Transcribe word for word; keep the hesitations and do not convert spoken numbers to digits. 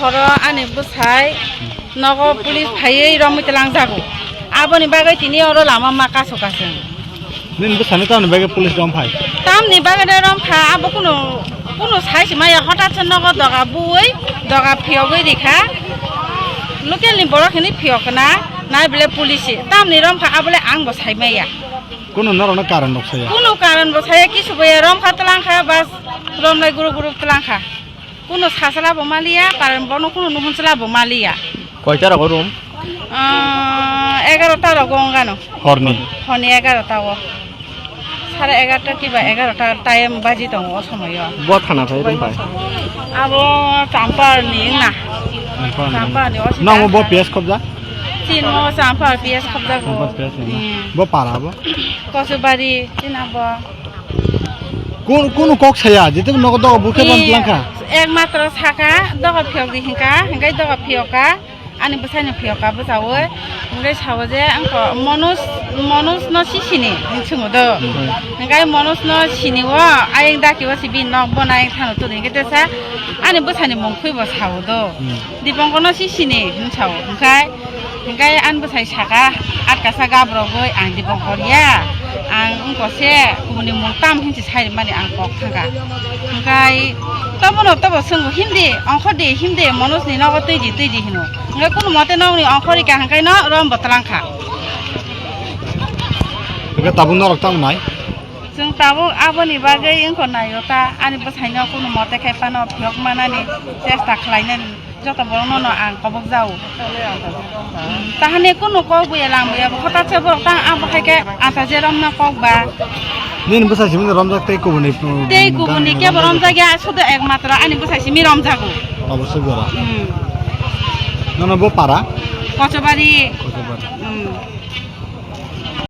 Horo ani bwsai nogo police phaiwi romwi twlangjago. Aboni bagwi tini oro lama ma kasu kasung. Nini bwsano tamni bagwi police rom phai? Tamni bagwi de rom kha, abo kuno, kuno sai se maya, hotat se nogo doga bui, doga phiyogwi rikha. Local ni borok hini phiyokna, nai bele police. Tamni rom kha, abole ang bo sai maya. Kuno norokno karon rok saya? Kuno karon bo saya, kisu bo ya, rom kha twlang kha, bas romlai guru guru twlang kha. Kuno sasala bo maliya, karon bono kuno nuhun sala bo maliya. Koita rogo room? Ah, egarota rogo ongano. Horni? Horni egarota o. Sare egarota kiba egarota time baji tongo o somoyo. Bo thana phai room pai? Abo Champar ni na. Champar ni. Champar ni o si Nang bo thana. P S khobja? Chin mo Champar P S khobja go. Champar P S ni na. Hmm. Bo para bo? Kosubari, chin abo. Kun, kunu kok saya, jete nogo dogo bukhe ban Ni plangkha. Ekmatro saka, dogo phiyok di hinka, hinkai dogo phiyoka, ani bwsai no phiyoka bwsawi, hinkai sawo je angko Manoj, Manoj no si sini, hin sungo do. Hmm. Hinkai Manoj no sini wo, ayeng daki wo si bi nok bo na ayeng thano tuni hinkai tesa, ani bwsai ni mung khui bo sawo do. Hmm. Dipankor no si sini, hin sawo, hinkai. Hingkai ani bwsai saka, atkasa gabrogwi ang Dipankor ya, ang wngkose kubuni mung tam hinsi sai mani ang kok thangkha. Hingkai tobono tobo swngo, himdi, ongkhordi, himdi, Manojni nogo twidi, twidi hino. Hingkai kunu mote nogni ongkhorika hingkai no rombo twlangkha. Hingke tabuk norok tamo nai? Chwng tabuk aboni bagwi wngkha naio ta, ani bwsaino kunu mote khai phano phiyok manani chesta khlainani. Joto borokno no ang kobok jao. Hmm, tahani kunu kok buya lang buya, hotat se borok tang abo hai khe ata je romna kok ba. Nini bwsai simi romjak tei kubuni, hmm, tei kubuni kebo romjak ya, sudu ekmatro ani bwsai simi romjago. Obosoi bora. Hmm. Nono bo para? Kochobari. Kochobari. Hmm.